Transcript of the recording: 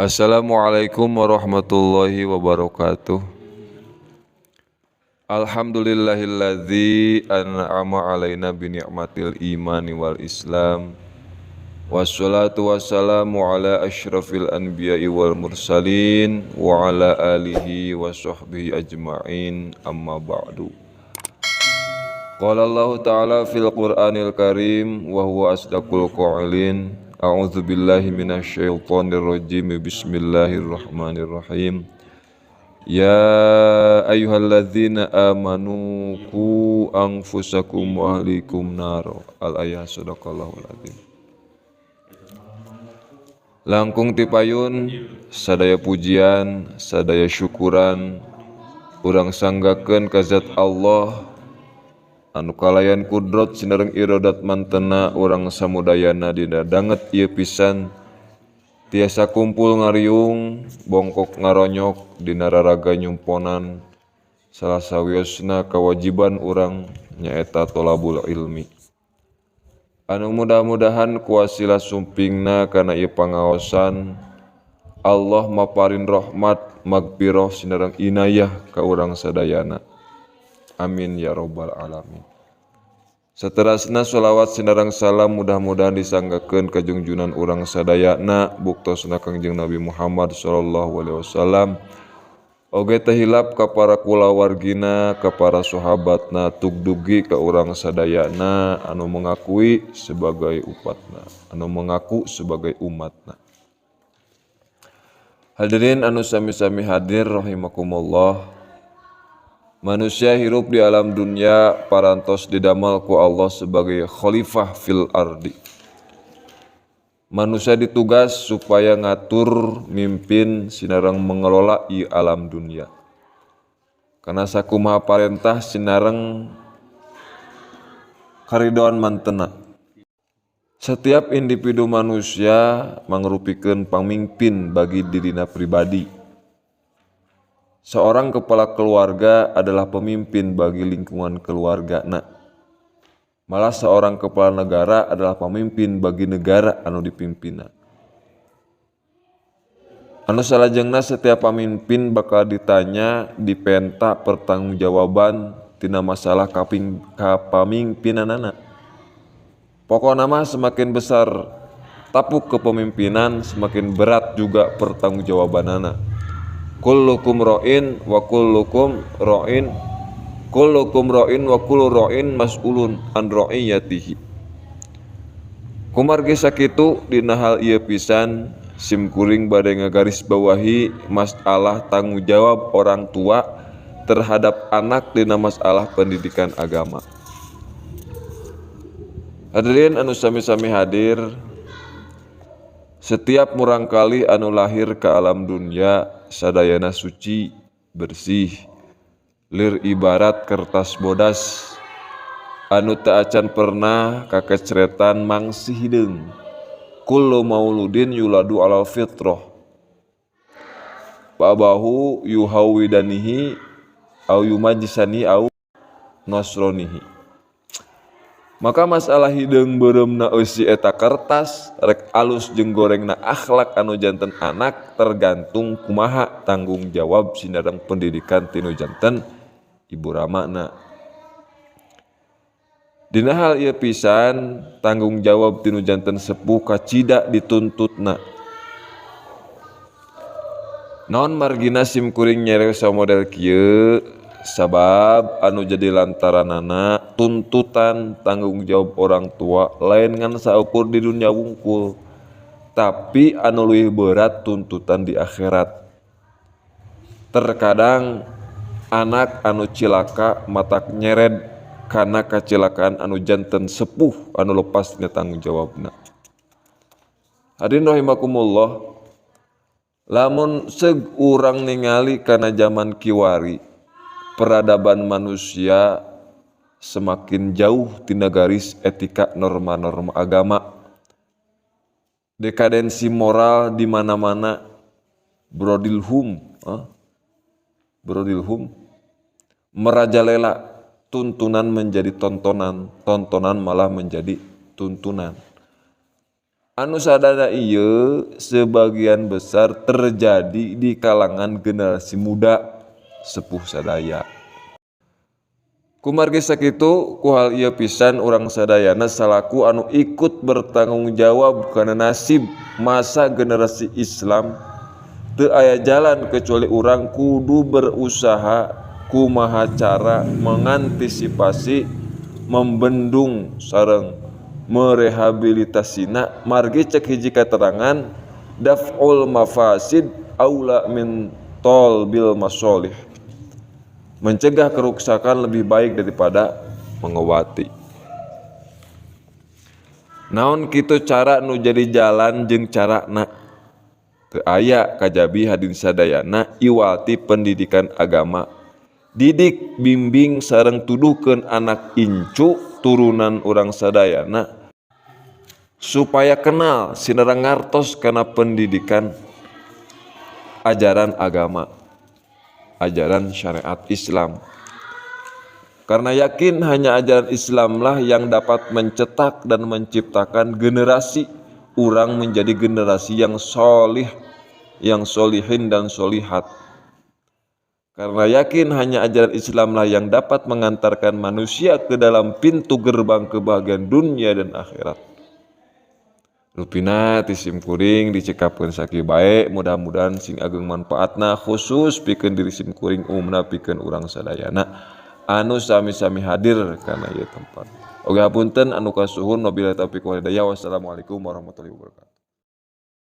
Assalamualaikum warahmatullahi wabarakatuh. Alhamdulillahilladzi an'ama alaina bi ni'matil imani wal islam. Wassalatu wassalamu ala asyrafil anbiya'i wal mursalin wa ala alihi wa sahbihi ajma'in, amma ba'du. Qala Allahu ta'ala fil Qur'anil Karim wa huwa asdaqul qailin. A'udzu billahi minasyaitonir rajim. Bismillahirrahmanirrahim. Ya ayyuhalladzina amanu qu anfusakum wa ahlikum nar. Al-ayah, sadaqallahul azim. Langkung tipayun sadaya pujian, sadaya syukuran urang sanggakeun ka zat Allah anu kalayan kudrot sinareng irodat mantena urang samudayana dina danget ieu pisan tiasa kumpul ngariung bongkok ngaronyok dina raraga nyumponan salah sawiosna kewajiban urang nyaeta tolabul ilmi anu mudah-mudahan kuasila sumpingna kana ieu pangaosan Allah maparin rahmat magfirah sinareng inayah ka urang sadayana. Amin ya robbal alamin. Saterasna sholawat sinareng salam mudah-mudahan disanggakeun ka junjunan urang sadayana buktosna Kangjeng Nabi Muhammad sallallahu alaihi wasallam oge teu hilap ka para kulawargina, ka para sahabatna, tugdugi ka urang sadayana anu mengakui sebagai upatna, anu mengaku sebagai umatna. Hadirin anu sami-sami hadir rahimakumullah. Manusia hirup di alam dunia parantos didamel ku Allah sebagai khalifah fil ardi. Manusia ditugas supaya ngatur, mimpin, sinareng mengelola i alam dunia. Karena sakumaha parentah sinareng karidoan mantena. Setiap individu manusia mangrupikeun pamimpin bagi dirina pribadi. Seorang kepala keluarga adalah pemimpin bagi lingkungan keluargana. Malah seorang kepala negara adalah pemimpin bagi negara anu dipimpinna. Anu salajengna setiap pamimpin bakal ditanya, dipenta pertanggungjawaban tina masalah kapamimpinanana. Pokokna mah semakin besar tapuk kepemimpinan, semakin berat juga pertanggungjawabanana. Kullukum ra'in wa kullukum ra'in, kullukum ra'in wa kullu ra'in mas'ulun an ra'iyatihi. Kumargi sakitu dina hal ieu pisan sim kuring bade ngagaris bawahi masalah tanggung jawab orang tua terhadap anak dina masalah pendidikan agama. Hadirin anu sami-sami hadir, setiap murangkali anu lahir ke alam dunia sadayana suci, bersih, lir ibarat kertas bodas anu teu acan pernah kakecretan mangsi hideung. Kullu mauludin yuladu alal fitrah babahu yuhawidanihi au yumajisani au nasronihi. Maka masalah hideung beureumna eusi eta kertas rek alus jeung gorengna akhlak anu janten anak tergantung kumaha tanggung jawab sinareng pendidikan tinu janten ibu ramana. Dina hal ieu pisan tanggung jawab tinu janten sepuh kacida dituntutna. Naon margina sim kuring nyereos model kieu? Sabab anu jadi lantaranana tuntutan tanggung jawab orang tua lain ngan saukur di dunia wungkul, tapi anu leuwih berat tuntutan di akhirat. Terkadang anak anu cilaka matak nyered kana kacilakaan anu janten sepuh anu lepas tina tanggung jawabna. Hadirin rahimakumullah, lamun seug urang ningali kana zaman kiwari peradaban manusia semakin jauh tina garis etika norma-norma agama. Dekadensi moral di mana-mana, brodilhum, brodilhum merajalela, tuntunan menjadi tontonan, tontonan malah menjadi tuntunan. Anu sadana ieu sebagian besar terjadi di kalangan generasi muda sepuh sadaya. Kumargi sakitu ku hal ieu pisan urang sadayana salaku anu ikut bertanggung jawab kana nasib masa generasi Islam teu aya jalan kecuali urang kudu berusaha kumaha cara mengantisipasi membendung sareng merehabilitasina margi cek hiji katerangan daf'ul mafasid aula min talbil masolih, mencegah kerusakan lebih baik daripada mengobati. Naon kitu cara nu jadi jalan jeung carana teu aya kajabi hadin sadayana iwati pendidikan agama, didik bimbing sareng tuduhkeun anak incu turunan urang sadayana supaya kenal sinareng ngartos kana pendidikan ajaran agama, ajaran syariat Islam. Karena yakin hanya ajaran Islamlah yang dapat mencetak dan menciptakan generasi orang menjadi generasi yang solih, yang solihin dan solihat. Karena yakin hanya ajaran Islamlah yang dapat mengantarkan manusia ke dalam pintu gerbang kebahagiaan dunia dan akhirat. Rupina ti sim kuring dicekapkeun sakieu bae, mudah-mudahan sing ageng manfaatna khusus pikeun diri sim kuring, umumna pikeun urang sadayana anu sami-sami hadir kana ieu tempat. Oge hapunten anu kasuhun, wabillahi taufiq wal hidayah, wassalamualaikum warahmatullahi wabarakatuh.